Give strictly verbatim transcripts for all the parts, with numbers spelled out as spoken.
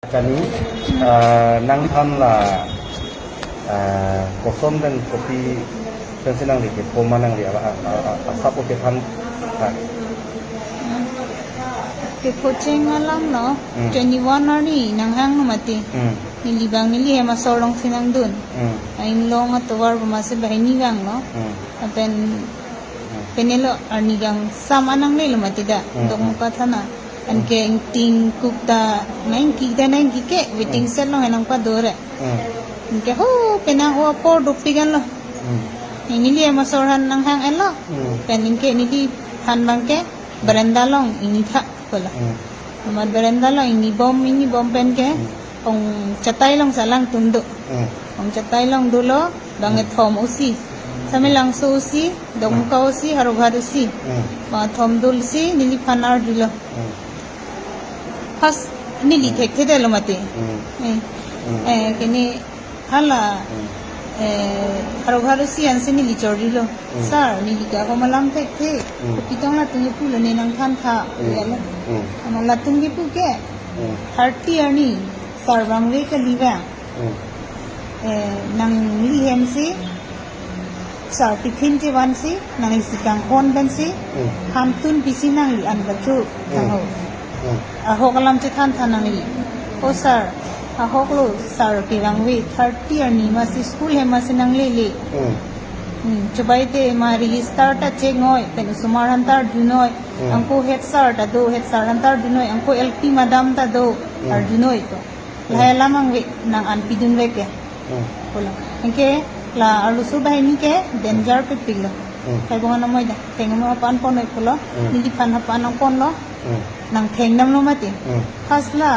Kani, ah, nangphan la, ah, koson pen kopi pensi nangli kepho ma nangli a, a, a, a, asap o kephan, ah. Kepho cheng alam lo, Hmm. twenty-one arni nanghang lo mati. Hmm. Neli bang neli hem asor alongsi nangdun. Hmm. Ainlong atovar boma si banghini vanglo. Hmm. Lapen Hmm. penelo arni gangsam an nanglelo mati da, Hmm. Dokmoka thana. Anke ingting kuk ta, nangki ta nangki ke, waiting Hmm. shed along henang padore. Hmm. Anke ho, penang o apor dopik anlo. Hmm. Neli hem asor aphan nanghang-etlo. Hmm. Pen anke neliphan bangke, veranda along ingni tha pulo. Hmm. Amat veranda along ingni bom, ingni bom pen ke, Hmm. ong chatai along si langtun do. Hmm. Ong chatai along dolo, bang Hmm. kethom osi. Samelangso osi, Dokmoka Hmm. osi, Howraghat osi. Hmm. Bang kethom dul si, neliphan arjulo. Hmm. First, neli Hmm. thekthedetlo mati. Hmm. Eh. Hmm. Eh, kene hala, Hmm. eh, Howraghat osi ansi neli chorjulo. Hmm. Sir, neli ke ahom alam thekthe. Hmm. Kopi tong latum kepu lo ne nangthantha, Hmm. ya lo. Hmm. Amat latum kepu ke, Hmm. thirty arni, sir bang ave kali vang. Hmm. Eh, nangli hem si, sir tiffin chevan si, nangli si kanghon pen si, Hmm. hantun pisi nangli an bachu Hmm. tangho. Hmm. Ahok alam chethantha nangli. O sir, ahok lo sir kevang ave, thirty arni masi school hem masi nanglele. Hmm. Hmm, chubai te ma register ta chek noi, pen osomar aphan ta arju noi. Hmm. Anke head sir ta do, head sir aphan ta arju noi, anke L P madam ta do, Hmm. arju noi to. Lahai alam angve, nang an pidun ave ke. Hmm. Pulo. Anke la arloso banghini ke danger pipik lo. Hmm. Kai bongan amoi da. Theng amoi hapan pon noi pulo. Hmm. Neliphan hapan nangponlo. Hmm. Nangthengdamlo mati. Hmm. First la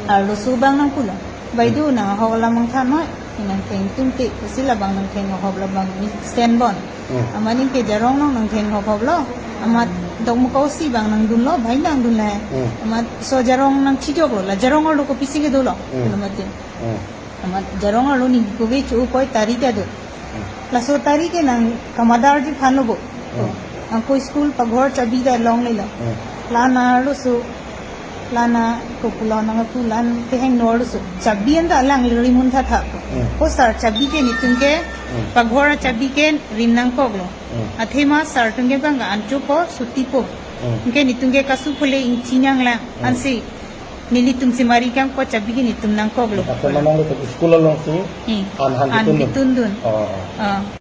arloso abang nangpulo. Baidu Hmm. nang ahok alam nangthan noi. Nangthengdun te. Pusi labang nangtheng ahop labang ni stand bon. Hmm. Amat anke jarong along nangtheng hop hoplo. Amat Dokmoka osi bang nangdunlo, bhai nangdunlo. Hmm. Amat laso jarong nangchijoklo, la jarong arlo kopisi kedolo. Hmm. Pulo mati. Hmm. Amat jarong arlo neli kove chu poi tari ta do. Hmm. Laso tari ke nang kamadar ji aphan lo bo. Hmm. Anke school paghor chabi ta longlelo. Hmm. La-an arloso, la-an ako pulo nang ako la-an kehingno arloso. Chabi anta lang rimun thatha ko. Hmm. Ko sir chabi ke netum ke, Hmm. paghor chabi ke rim nangkoklo. Hmm. Athema sir atum ke bang an chopo, suti po. Hmm. Anke netum ke kasu phule ingchi nanglang. Hmm. Ansi nelitum si mari kangko chabi ke netum nangkoklo. Athema nangli school alongsi Hmm. an han an pitundun. pitundun. Oh, oh. Ah.